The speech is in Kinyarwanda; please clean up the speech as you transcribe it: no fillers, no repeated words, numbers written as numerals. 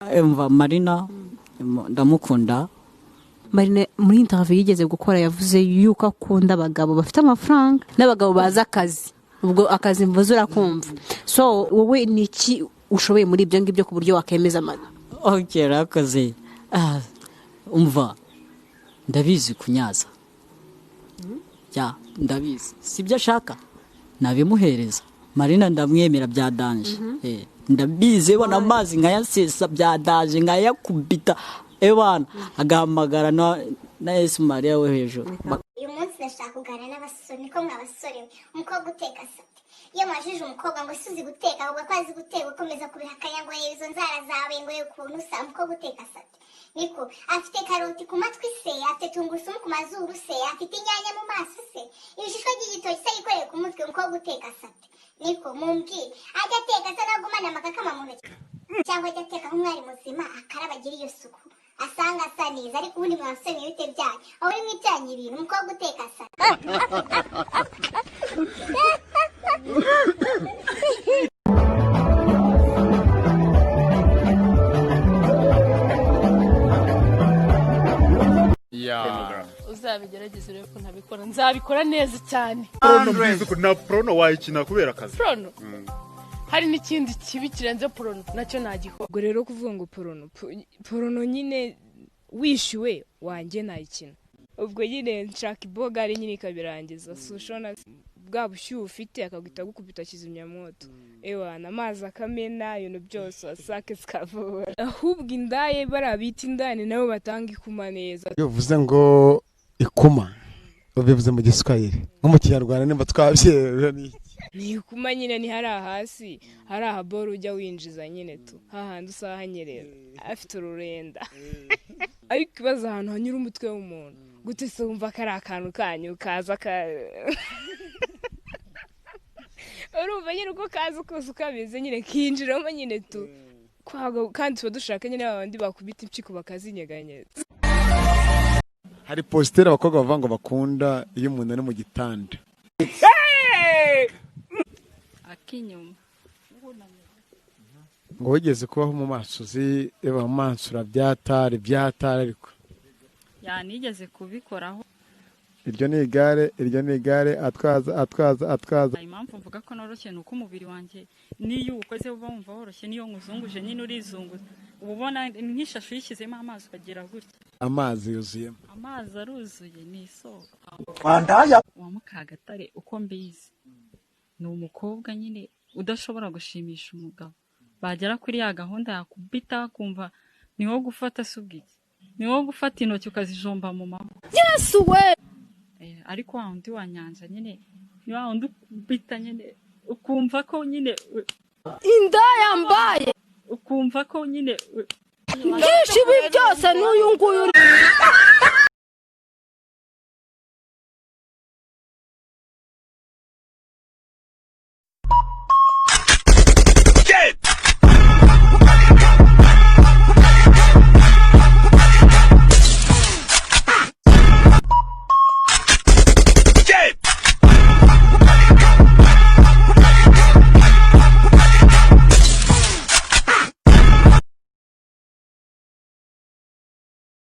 Emva Marina ndamukunda. Marina muri interview yigeze gukora yavuze yuko akunda abagabo bafite amafaranga n'abagabo bazi akazi. Ubwo akazi mvuze urakumva. So wowe ni iki ushoboye muri ibyo ngibyo ku buryo wakemeza Marina? Okay, rakoze. Umva, ndabizi kunyaza. Ya, ndabizi. Sibyo ashaka nabimuhereza. Marina ndamwemera bya danger. Ndabizi ebana, amazi nkayasesa bya danger, nkayakubita ebana, agahamagara na Yesu Mariya we hejuru. Uyu munsi ndashaka kuganira n'abasore. Niko mwa basore we, umukobwa uteka sate, iyo mwajije umukobwa ngo ese uzi guteka, avuga ko azi guteka, ukomeza kubihakanya ngo reba izo nzara zawe, ngo reba ukuntu usa. Umukobwa uteka sate, niko, afite karoti ku matwi se? Afite tungurusumu ku mazuru se? Afite inyanya mu maso se? Ibishishwa by'igitoki se yikoreye ku mutwe? Umukobwa uteka sate, niko, mumbwire, ajya ateka asa n'agumana amakakama mu ntoki, cyangwa ajya ateka nk'umwari muzima, akaraba, agira iyo suku, asanga asa neza? Ariko ubundi mwa basore bite byanyu, aho uri mwibyanyu ibintu? Umukobwa uteka sate. Uzabigerageze urebe ko ntabikora, nzabikora neza cyane. Porno mbizi ko na porno wayikina kubera akazi. Porno, hari n'ikindi kibi kirenze porno, nacyo nagikora. Ubwo rero kuvuga ngo porno, porno nyine wishyuwe wanjye nayikina. Ubwo nyine nshaka ibogari nyine ikabirangiza. Si ushobora bwa bushyuhe ufite akaguhita gukubita kizimyamwoto, ewana, amazi akamena ibintu byose, wasake zikavura. Ahubwo indaye bariya bita indani nabo batanga ikuma neza. Iyo uvuze ngo ikuma, ubivuze mu Giswahili, nko mu Kinyarwanda nimba twabyera ni iki? Ni ikuma nyine, ni hariya hasi hari ahaboro ujya winjiza nyine tu hahandi usahanyerera afite ururenda. Ariko ikibazo, ahantu hanyura umutwe w'umuntu gute se? Wumva ko ari akantu kanyu kaza ka urumva nyine uko kaza kose ukameze nyine kinjiramo nyine tu. Kandi tuba dushaka nyine babandi bakubita impyiko bakazinyeganyeza. Hari posture abakobwa bavuga ngo bakunda iyo umuntu ari mu gitanda. Akinyuma. Ngo wigeze kubaho mu maso uzi reba mu maso urabyatara ibyatara ariko. Ya, nigeze kubikoraho. Iryo ni igare, iryo ni igare atwaza, atwaza, atwaza. Impamvu mvuga ko noroshye ni uko umubiri wanjye n'iyo uwukoze uba wumva woroshye, n'iyo nkuzunguje nyine urizunguza, uba ubona nk'ishashi uyishyizemo amazi ukagira gutya. Amazi yuzuyemo. Amazi aruzuye, ni isoko. Uwa Mukagatare uko mbizi ni umukobwa nyine udashobora gushimisha umugabo, bagera kuri ya gahunda yakubita akumva ni wo gufata se ubwiki, ni wo gufata intoki ukazijomba mu maboko. Yesu we! Ariko wa wundi wa Nyanja nyine ni wa wundi ukubita nyine ukumva ko nyine Inda yambaye. Ukumva ko nyine Byinshi, ibi byose n'uyu nguyu.